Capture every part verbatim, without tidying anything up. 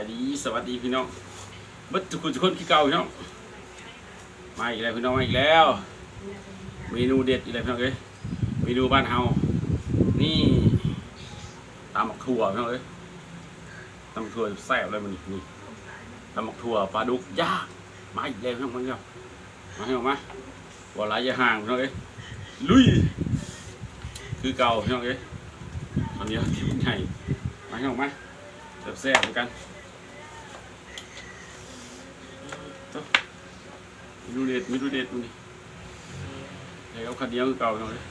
สวัสดี สวัสดีพี่น้อง เบิดทุกคนทุกคนคือเก่าพี่น้อง มาอีกแล้วพี่น้อง มาอีกแล้ว เมนูเด็ดอีกแล้วพี่น้องเอ้ย เมนูบ้านเฮา นี่ ตำบักถั่วพี่น้องเอ้ย ตำบักถั่วแซ่บเลยมันนี่ ตำบักถั่วปลาดุกย่าง มาอีกแล้วพี่น้อง มาอีกแล้ว มาพี่น้องมา บ่หลายอย่าห่างพี่น้องเอ้ย ลุย คือเก่าพี่น้องเอ้ย อันนี้ที่มันใหญ่ มาพี่น้องมา แซ่บๆเหมือนกัน เมนูเด็ด เมนูเด็ดมื้อนี้ ใส่กับข้าวเหนียวคือเก่าพี่น้องเอ้ย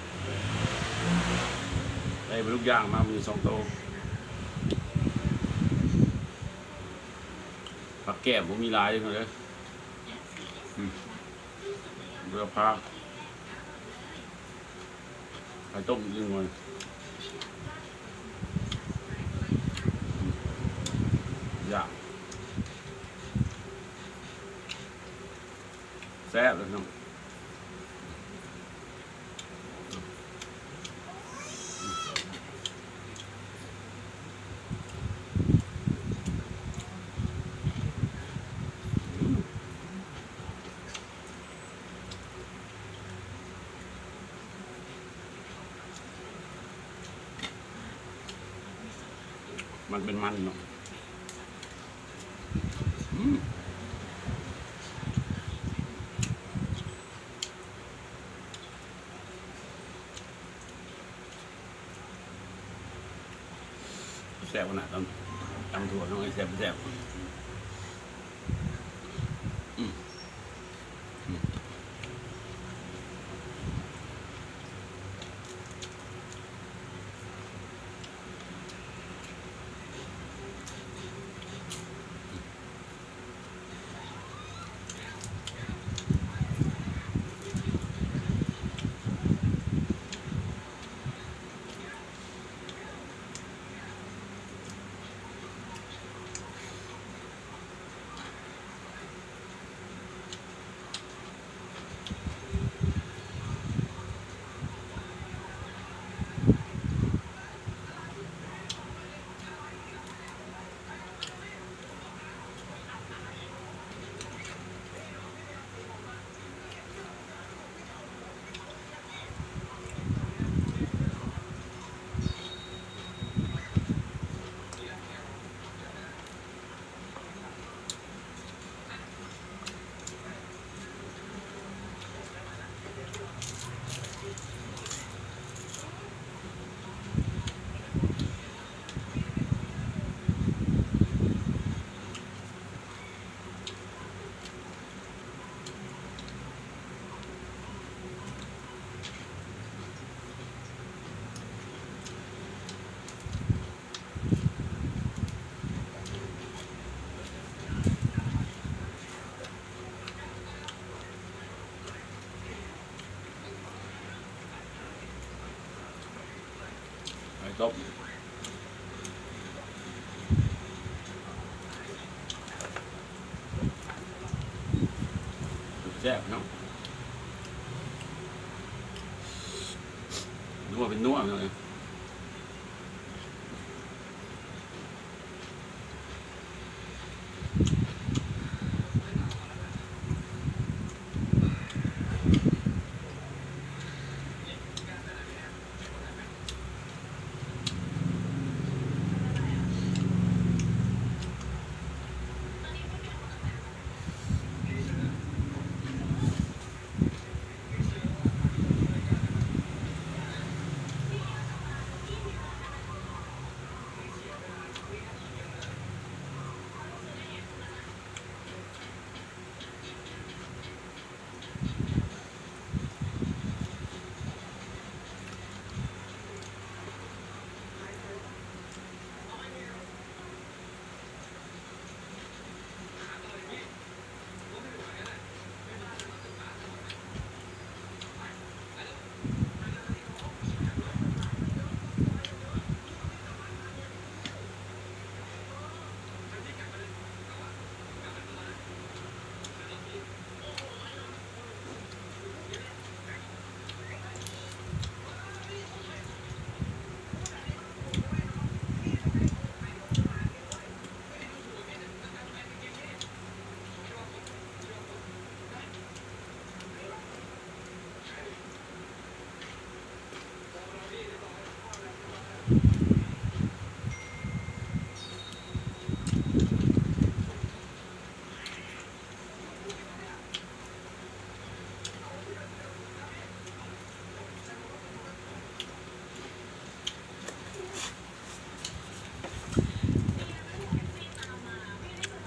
ได้ปลาดุกย่างมามื้อนี้สองโต ผักแก้มบ่มีหลายเลยพี่น้องเอ้ย อืม เรือพา ไข่ต้มอีกหนึ่งหน่วย ย่าง แซ่บเลยพี่น้อง มันเป็นมันเนาะ อืม แซ่บขนาดนั้น ตำถั่วน้องไอ้แซ่บแซ่บ อืม อืม ไข่ต้ม แซ่บเนาะ นัวเป็นนัวเลย